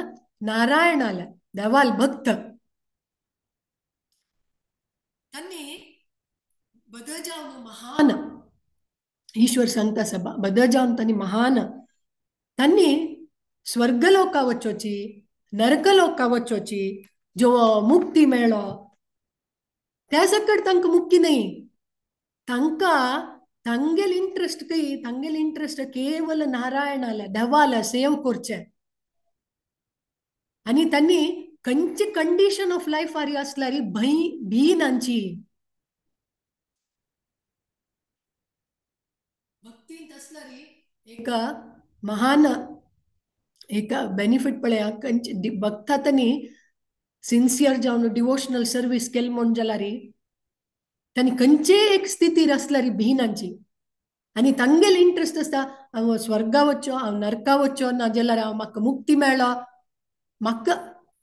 नारायणाला देवाल भक्त. त्यांनी बदजावन महान ईश्वर सांगता सभा बदजावन त्यांनी महान त्यांनी स्वर्गलोका वचोची नरकलोका वचोची जो मुक्ती मेळो त्या सकट तांकां मुक्ती नाही. तांकां तांगेल इंट्रस्ट काही तांगेल इंट्रस्ट केवल नारायणाला देवाला सेव करचे. आनी तांणी खंयची कंडिशन ऑफ लायफ आरी आसल्यार भंय भी नांची भक्तींत आसल्यार एका महान एका बेनिफिट पळया. खंयचे भक्ता तांणी सिन्सियर जावन डिवोशनल सर्वीस केली म्हूण जाल्यार तांणी खंयचे एक स्थितीर आसल्यार भिनांची. आनी तांगेल इंट्रस्ट आसता हांव स्वर्गा वच्चो हांव नरका वच्चो ना जाल्यार हांव म्हाका मुक्ती मेळ्ळो म्हाका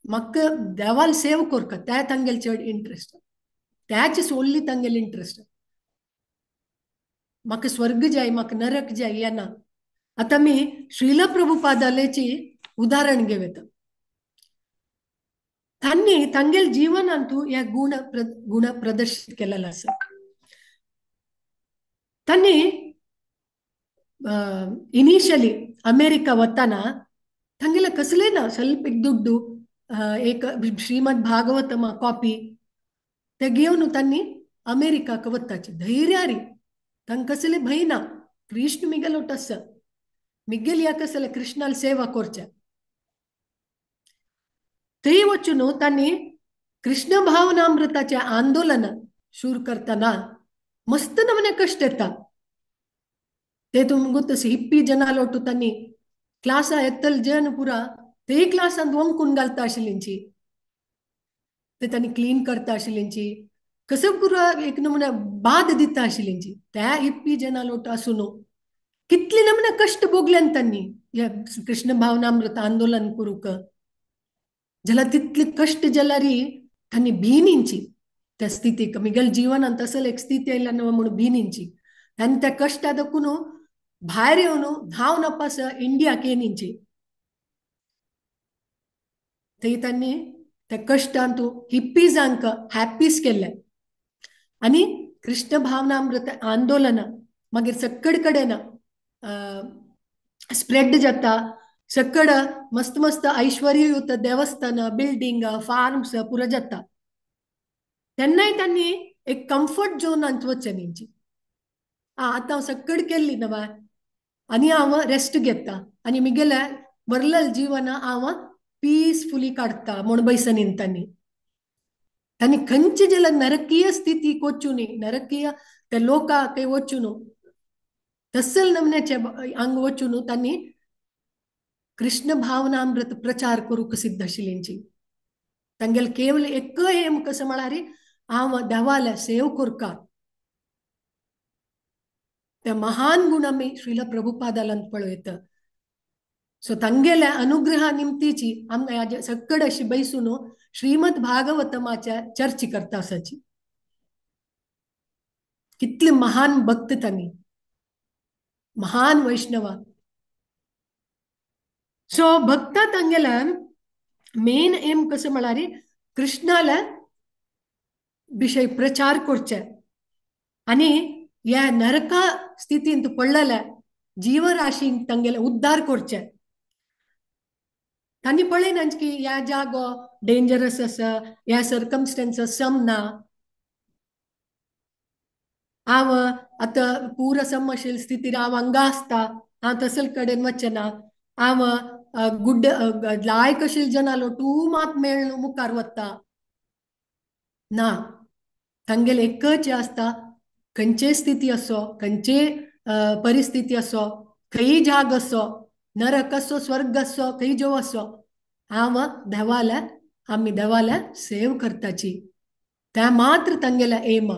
म्हाका देवाल सेव करका त्या तांगेल चड इंट्रस्ट त्याच सोडली तांगेल इंट्रस्ट. म्हाका स्वर्ग जाय म्हाका नरक जाय येना. आतां आमी श्रील प्रभुपादालेची उदाहरण घेवता. तांणी तांगेल जीवनांतू ह्या गुण गुण प्रदर्शित केलेला आसा. तांणी इनिशियली अमेरिका वताना तांगेले कसले ना ಸ್ವಲ್ಪ एक दुड्डू एक श्रीमद भागवतम कॉपी ते घेवन तांणी अमेरिकाक वताची धैर्यारी. तांकां कसले भंय ना. कृष्ण मिगेलो टस मिगेल ह्या कसले कृष्णाल सेवा करचे. थंय वचून तांणी कृष्ण भावनामृताचें आंदोलन सुरू करतना मस्त नमने कश्ट येता. ते तुमकां तशें हिप्पी जनालोटू तांणी क्लासा येतले जन पुरा ते क्लासांत वंकून घालता आशिल्लींची ते तांणी क्लीन करता आशिल्लींची कसं पुरा एक नमुना बाद दिता आशिल्लींची त्या हिप्पी जनालोट आसून कितले नमुना कश्ट भोगल्यान तांणी ह्या कृष्ण भावनामृत आंदोलन करूंक. जाल्यार तितले कश्ट जाल्यार तांणी भिनिंची त्या स्थितीक मिगेल जीवनांत तसले एक स्थिती आयल्या न्हय म्हणून भिनिंची. आनी त्या कश्टा दाखून भायर येवन धांवन अपास इंडियाक येनिंची. थंय तांणी त्या कश्टांत हिप्पीजांक हॅप्पीस केल्ले. आनी कृष्ण भावनामृत आंदोलन मागीर सकड कडेन स्प्रेड जाता सकड मस्त मस्त ऐश्वर्ययुत देवस्थान बिल्डिंग फार्म्स पुरो जाता तेन्नाय तांणी एक कम्फर्ट झोनांत वचचें न्ही. आतां हांव सकड केल्ली नवा आनी हांव रेस्ट घेता आनी म्हगेलें वरलेलें जीवन हांव पीसफुली काडटा म्हूण बैसन तांणी तांणी खंयचे जाल्यार नरकीय स्थितीक वचूं न्ही, नरकीय त्या लोकांक वचूं न्हू, तसल नमन्याचे हांगा वचूं न्हू, तांणी कृष्ण भावनामृत प्रचार करूंक सिद्ध आशिल्लींची. तांगेले केवल एक एम कसो म्हळ्यार हांव देवाले सेव करका. त्या महान गुण आमी श्रील प्रभुपादालांत पळयता. सो तांगेल्या अनुग्रहा निमतीची आमकां सकड अशी बैसून श्रीमद भागवतमाच्या चर्चा करता आसाची. कितले महान भक्त तांणी, महान वैष्णवा. सो भक्त तांगेल्या मेन एम कसो म्हळ्यार कृष्णाला विषय प्रचार करचे आनी ह्या नरका स्थितींत पडलेल्या जीवराशींक तांगेले उद्धार करचे. तांणी पळयना की ह्या जागो डेंजरस आसा, ह्या सर्कमस्टन्सस सम ना, हांव आतां पूर सम आशिल्ले स्थितीर हांव हांगा आसता, हांव तसल कडेन वचना, हांव गुड लायक आशिल्ले जनालो तूं मात मेळ मुखार वता ना. तांगेले एकच आसता खंयचे स्थिती असो, खंयचे परिस्थिती असो, खंय जाग असो, नरक असो, स्वर्ग असो, खंय जो असो, हांव देवाल्या आमी देवाल्या सेव करताची. त्या मात्र तांगेल्या एम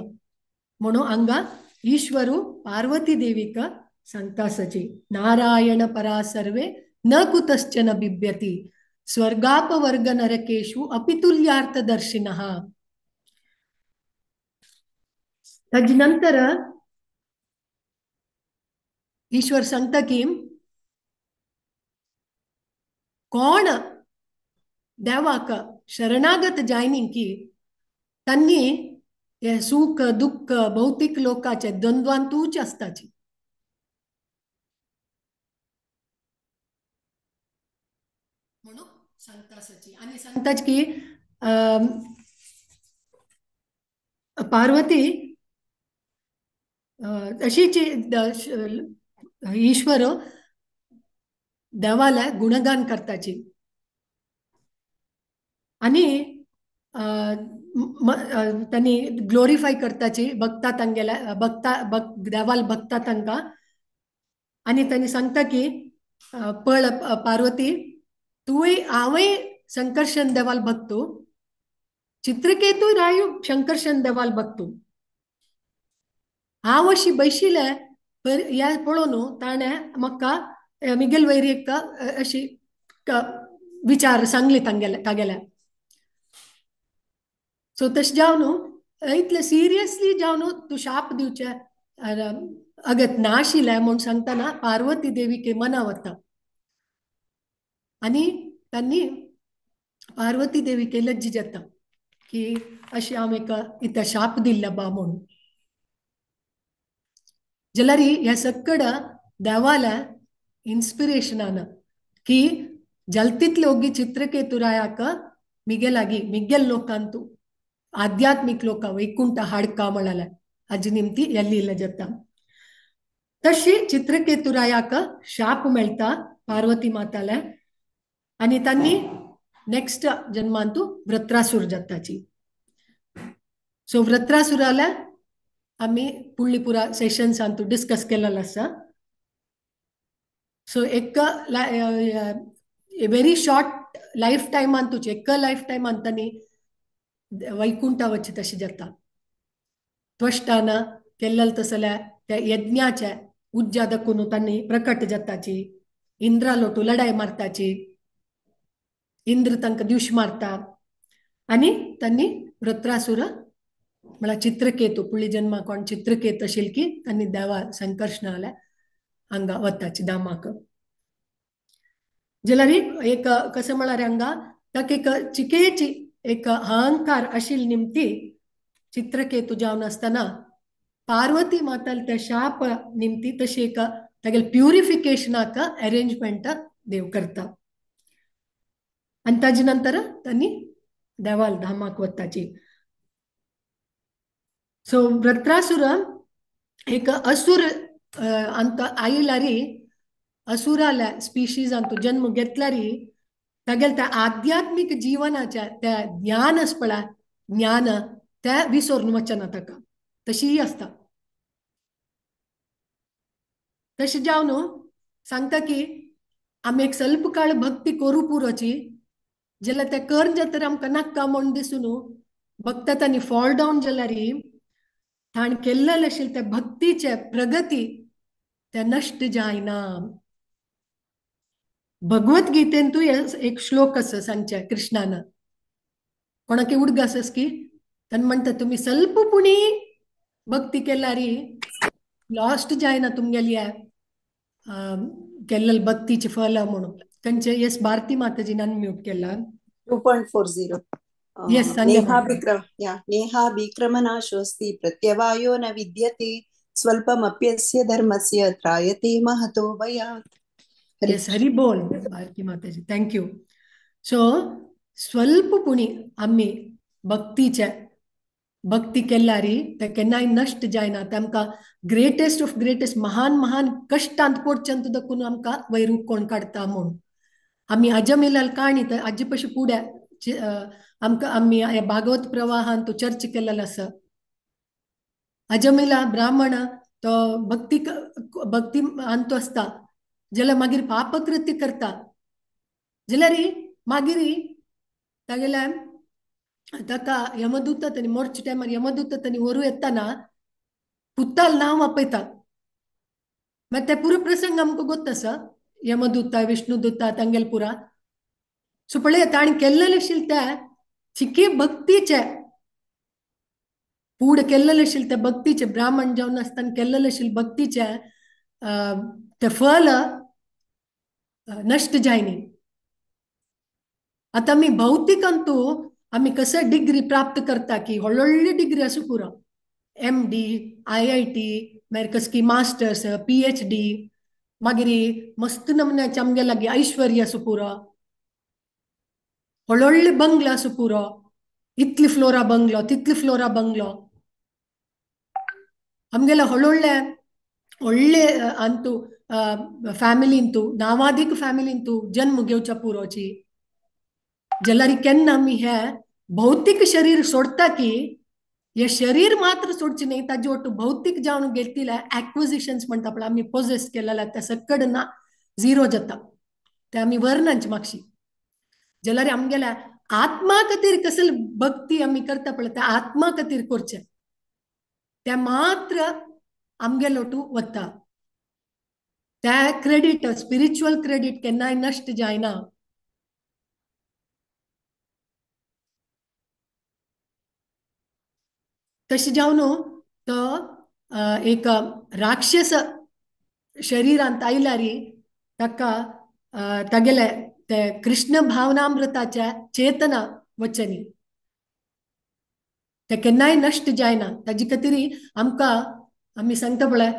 म्हणून हांगा ईश्वरू पार्वती देवीक सांगता आसाची. नारायण परा सर्वे न कुतश्चन बिभ्यति स्वर्गापवर्ग नरकेषु अपितुल्यार्थ दर्शिनः. ताजे नंतर ईश्वर सांगता की कोण देवाक शरणागत जायनी की तांणी हे सुख दुःख भौतिक लोकाचे द्वंद्वांतूच आसताची. म्हणून सांगता आसाची. आनी सांगताच की पार्वती अशीच ईश्वर देवाला गुणगान करताची आनी तांणी ग्लोरिफाय करताची भक्ता तांगेल्या भक्ता देवाल भक्ता तांकां. आनी तांणी सांगता की पळ पार्वती तुवें हांवूय संकर्षण देवाल भक्तू, चित्रकेतू रायू शंकर्षण देवाल भक्तू. हांव अशी बैशिल्लें ह्या पळोवन ताणें म्हाका मिगेल वयर एक अशी विचार सांगले तांगेले तागेल्या. सो तशें जावन इतलें सिरियसली जावन तूं शाप दिवचें अगत नाशिल्लें म्हूण सांगतना पार्वती देवीक मना वता आनी तांणी पार्वती देवीक लज्जी जाता की अशें हांव एका इतलें शाप दिल्लें बा म्हणून. जाल्यार ह्या सकड देवाल्या इन्स्पिरेशनान की जलतीतले ओगी चित्रकेतुरायाक मिगे लागीं मिगेल लोकांतू आध्यात्मिक लोका वैकुंठ हाडका म्हळ्यार हाजी निमती येल्ली जाता. तशी चित्रकेतुरायाक शाप मेळटा पार्वती माताल्या आनी तांणी नेक्स्ट जन्मांतू व्रत्रासूर जाताची. सो व्रत्रासुराल्या आमी पुडली पुरा सेशन्सांतू डिस्कस केलेलो आसा. सो एक व्हेरी शॉर्ट लायफ टायमान तुझे एक लायफ टायमान तांणी वैकुंठा वचचे तशें जाता. त्वष्टान केल्लें तसल्या त्या यज्ञाच्या उज्जा दाखोवन तांणी प्रकट जाताची, इंद्रा लोटू लढाय मारताची, इंद्र तांकां द्यूश मारता आनी तांणी वृत्रासुर म्हळ्यार चित्रकेतू पुळी जन्मा कोण चित्रकेत आशिल्ले की तांणी देवा संकर्षणाल्या हांगा वताची दामाक. जाल्यार एक कसं म्हळ्यार हांगा ताका एक चिकेची एक अहंकार आशिल्ले निमती चित्रकेतू जावन आसतना पार्वती माताल त्या शाप निमती तशी एक तागेले प्युरिफिकेशनाक अरेंजमेंट देव करता. आनी ताजे नंतर तांणी देवाल धामाक वताची. सो वृत्रासुर एक असुर अंत आयलारी असुराल्या स्पिशीजांत जन्म घेतल्यारी तागेले त्या आध्यात्मिक जीवनाच्या त्या ज्ञान आसपळा ज्ञान त्या विसरून वचना ताका तशीय आसता. तशें जावन सांगता की आमी एक स्वल्प काळ भक्ती करू पुरोची जाल्यार ते कर जातर आमकां नाका म्हूण दिसून भक्ता तांणी फॉल डावन जाल्यार ताणें केल्लें आशिल्लें त्या भक्तीचे प्रगती ते नश्ट जायना. भगवद्गीतेंतूय एक श्लोक आसा सांगचे कृष्णान कोणाक उडगास आस की ताणें म्हणटा तुमी स्वल्प पुणी भक्ती केल्यार लॉस्ट जायना तुमगेल्या केल्लें भक्तीचे फल म्हणून. खंयचे येस भारती माताजीन अनम्यूट केला.
2.40.
येस
नेहा विक्रम या नेहा विक्रमनाशोऽस्ति प्रत्यवायो न विद्यते स्वल्पमप्यस्य धर्मस्य त्रायते महतो भयात्.
येस हरी बोल भारती माताजी, thank you. सो स्वल्प पुणी आमी भक्तीचे भक्ती केल्यारी ते केन्नाय नश्ट जायना. ते आमकां ग्रेटेस्ट ऑफ ग्रेटेस्ट महान महान कश्टांत पडचें देखून आमकां वयर कोण काडटा म्हूण. आमी अजमिलाल काणी तर आजी पशी पुड्या आमकां आमी भागवत प्रवाहान तो चर्च केलेलो आसा. अजमिला ब्राह्मण तो भक्ती भक्ती अंत आसता जाल्यार मागीर पापकृत्य करता जाल्यार मागीर तागेल्या ताका यमदूत तांणी मोरच्या टायमार यमदूत तांणी व्हरूं येताना पुताल नांव आपयता. मागीर ते पुरो प्रसंग आमकां गोत आसा यमदूता विष्णुदूता तांगेल पुरा. सो पळय ताणें केल्लें आशिल्लें त्या चिकी भक्तीचे पूड केल्लें आशिल्लें त्या भक्तीचे ब्राह्मण जावन आसतना केल्लें आशिल्लें भक्तीचे ते फल नश्ट जायनी. आतां आमी भौतिकांतू आमी कसं डिग्री प्राप्त करता की व्हडली डिग्री आसूं पुरो MD IIT मागीर कसकी मास्टर्स PhD मागीर मस्त नमुन्याचे आमगे लागीं ऐश्वर्य आसूं पुरो व्हडले बंगलो आसूं पुरो इतली फ्लोरा बंगलो तितली फ्लोरा बंगलो आमगेले व्हडले व्हडले अंतू फॅमिलींतू नावादीक फॅमिलींतू जन्म घेवच्या पुरोची. जाल्यार केन्ना आमी हे भौतीक शरीर सोडता की हे शरीर मात्र सोडचे न्ही ताजे ಒಟ್ಟು भौतीक जावन घेतिल्ले एक्विजिशन्स म्हणटा पळय आमी पोजेस केलेले ते सकड ना झिरो जाता ते आमी व्हरनाच मागशी. जाल्यार आमगेल्या आत्मा खातीर कसली भक्ती आमी करता पळय त्या आत्मा खातीर करचें ते मात्र आमगेलो टू वता. त्या क्रेडीट स्पिरिच्युअल क्रेडीट केन्नाय नश्ट जायना. तशें जावन तो एक राक्षस शरीरांत आयल्यार ताका तागेले ते कृष्ण भावनामृताच्या चेतना वचनी ते केन्नाय नश्ट जायना. ताजे खातीर आमकां आमी सांगता पळय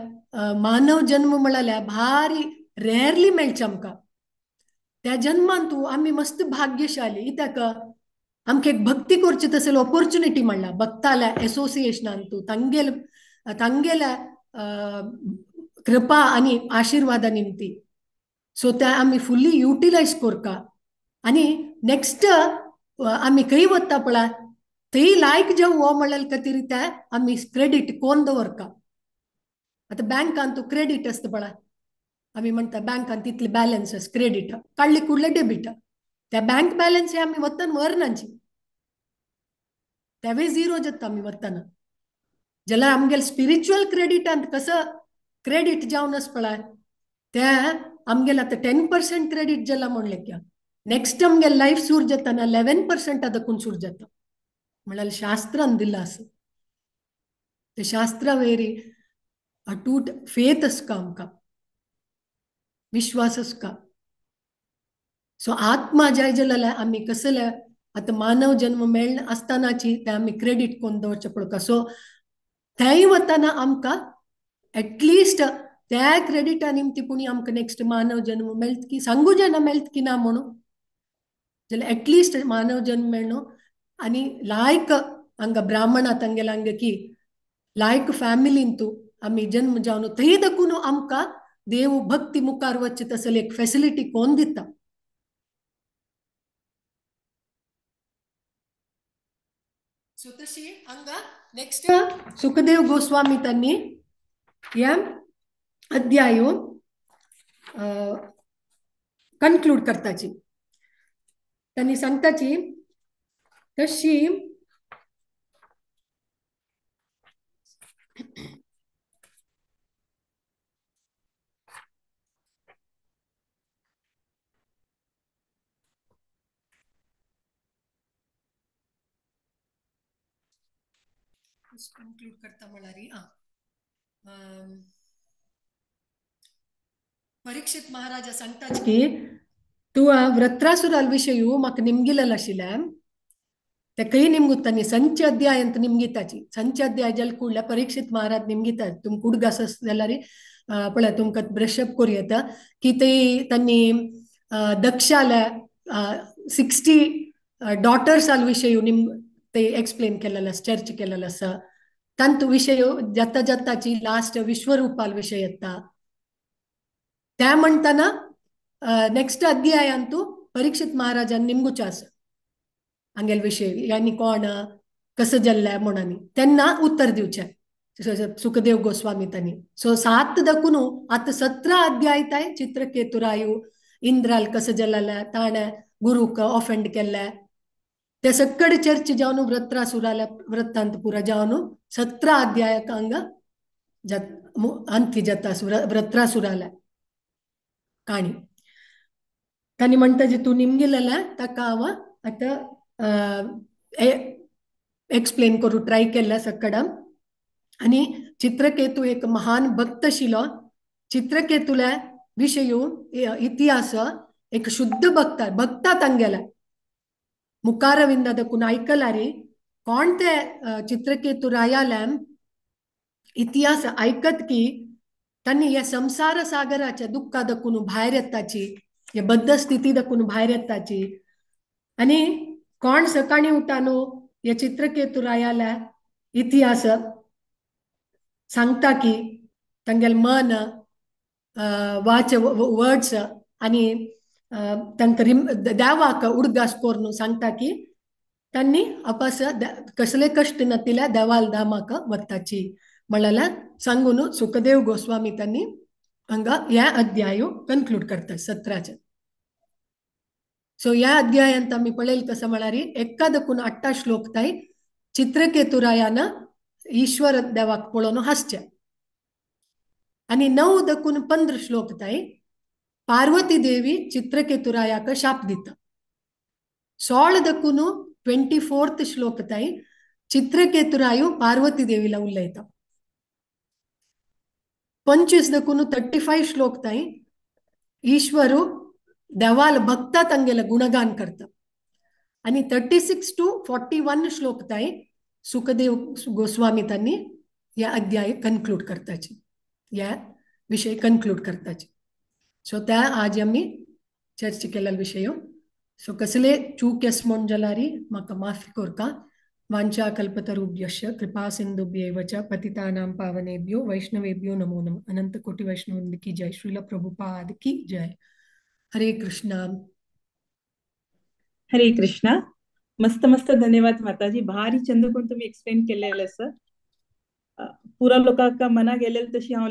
मानव जन्म म्हळ्यार भारी रेरली मेळचें आमकां. त्या जन्मान तूं आमी मस्त भाग्यशाली कित्याक आमकां एक भक्ती करची तसली ऑपोर्चुनिटी म्हणला भक्ताल्या एसोसिएशनान तूं तांगेल तांगेल्या कृपा आनी आशिर्वादा निमती. सो त्या आमी फुल्ली युटिलायज करका आनी नेक्स्ट आमी खंय वता पळय थंय लायक जावं हो म्हणल्यार खातीर त्या आमी क्रेडीट कोण दवरका. आतां बँकान तूं क्रेडीट आसता पळय आमी म्हणटा बँकान तितले बॅलन्स आसा क्रेडीट काडले कुडले डेबीट त्या बँक बॅलन्स हे आमी वतना व्हरनाची तेवूय झिरो जाता आमी वतना. जाल्यार आमगेले स्पिरिच्युअल क्रेडिटांत कसो क्रेडीट जावन आसा पळय ते आमगेले आतां 10% क्रेडीट जाला म्हणलें क्या नेक्स्ट आमगेले लायफ सूर जाताना 11% देखून सूर जाता म्हळ्यार शास्त्रान दिलां आसा. ते शास्त्रा वयरी अटूट फेथ आसता आमकां विश्वास आसता. सो आत्मा जाय जाल्यार आमी कसले आतां मानव जन्म मेळ आसतनाची ते आमी क्रेडीट कोण दवरचें पडटा. सो थंय वतना आमकां एटलिस्ट त्या क्रेडिटा निमती पुणी आमकां नेक्स्ट मानव जन्म मेळत की सांगू जेन्ना मेळत की ना म्हणून जाल्यार एटलिस्ट मानव जन्म मेळ्ळो आनी लायक हांगा ब्राह्मणा तांगेल्या हांगा की लायक फॅमिलीन तूं आमी जन्म जावन थंय दकून आमकां देव भक्ती मुखार वचचे तसले एक फेसिलिटी कोण दिता. सो तशी हांगा नेक्स्ट सुखदेव गोस्वामी त्यांनी ह्या अध्याय कन्क्लूड करताची. त्यांनी सांगताची तशी कन्क्लूड करता म्हळ्यार परीक्षित महाराजा सांगताच की तूं वृत्रासुराल विशय म्हाका निमगिलेलो आशिल्ल्यान तेकय निमगुतानी संच अध्याय अंत निमगिताची. संच अध्याय जाले कुडल्या परीक्षित महाराज निमगितात तुमकां उडगास आस जाल्यार पळय तुमकां ब्रशअप करूं येता की ते तांणी दक्षाल्या 60 डॉटर्साल विशय निम ते एक्सप्लेन केलेलो आसा, चर्च केलेलो आसा. तांतू विशय जाता जाताची लास्ट विश्वरूपाल विशय येता. त्या म्हणटाना नेक्स्ट अध्यायांतू परीक्षित महाराजान निमगुचो आसा हांगेलो विशय आनी कोण कसो जाल्ले म्हणून तेन्ना उत्तर दिवचें सुखदेव गोस्वामी तांणी. सो 7 दकून आतां 17 अध्याय ताय चित्रकेतुरायू इंद्राल कसो जाल्ले ताणें गुरूक ऑफेंड केल्ले ते सक्कड चर्च जावन वृत्रासुराल्या वृत्तांत पुरा जावन 17 अध्यायाक हांगा अंती जाता वृत्रासुराल्या काणी. तांणी म्हणटा जे तूं निमगिलेलें ताका हांव आतां एक्सप्लेन करूं ट्राय केल्लें सक्कडम. आनी चित्रकेतू एक महान भक्त आशिल्लो. चित्रकेतूल्या विशय इतिहास एक शुद्ध भक्त भक्ता तांगेल्या मुखारविंदा दकून आयकलारी कोण ते चित्रकेतू रायाल्यान इतिहास आयकत की तांणी ह्या संसार सागराच्या दुःखा दकून भायर येताची, ह्या बद्ध स्थिती दकून भायर येताची. आनी कोण सकाळी उठानो ह्या चित्रकेतू रायाल्या इतिहास सांगता की तांगेलें मन वाच वर्ड्स आनी तांकां देवाक उडगास करून सांगता की तांणी अपास कसले कश्ट नातिल्या देवाल धामाक वताची म्हणल्यार सांगून सुखदेव गोस्वामी तांणी हांगा ह्या अध्याय कन्क्लूड करता 17. सो ह्या अध्यायांत आमी पळयलें कसं म्हळ्यार 1 दकून 8 श्लोक ताय चित्रकेतुरायान ईश्वर देवाक पळोवन हांसचें आनी 9 दकून 15 श्लोक ताय पार्वती देवी चित्रकेतुरायाक शाप दिता. 16 दकून 24 श्लोक ताय चित्रकेतुरायू पार्वती देवीला उलयता. 25 दकून 35 श्लोक ताय ईश्वरू देवाल भक्ता तांगेले गुणगान करता. आनी 36 to 41 श्लोक ताय सुखदेव गोस्वामी तांणी ह्या अध्याय कन्क्लूड करताची, ह्या विशय कन्क्लूड करताची. सो त्या आज आमी चर्च केलेलो विशय. सो कसले चूक एस म्हूण जाल्यार म्हाका माफी कोरका. वांछा कल्पतरुभ्यश्च कृपा सिंधुभ्येव च पतितानां पावनेभ्यो वैष्णवेभ्यो नमो नमः. अनंत कोटि वैष्णव की जय. श्रील प्रभुपाद की जय. हरे कृष्णा.
हरे कृष्णा. मस्त मस्त धन्यवाद माताजी. भारी चंद करून तुम्ही एक्सप्लेन केलेलं सर. पुरा लोकांका मना गेलेलं तशी हांव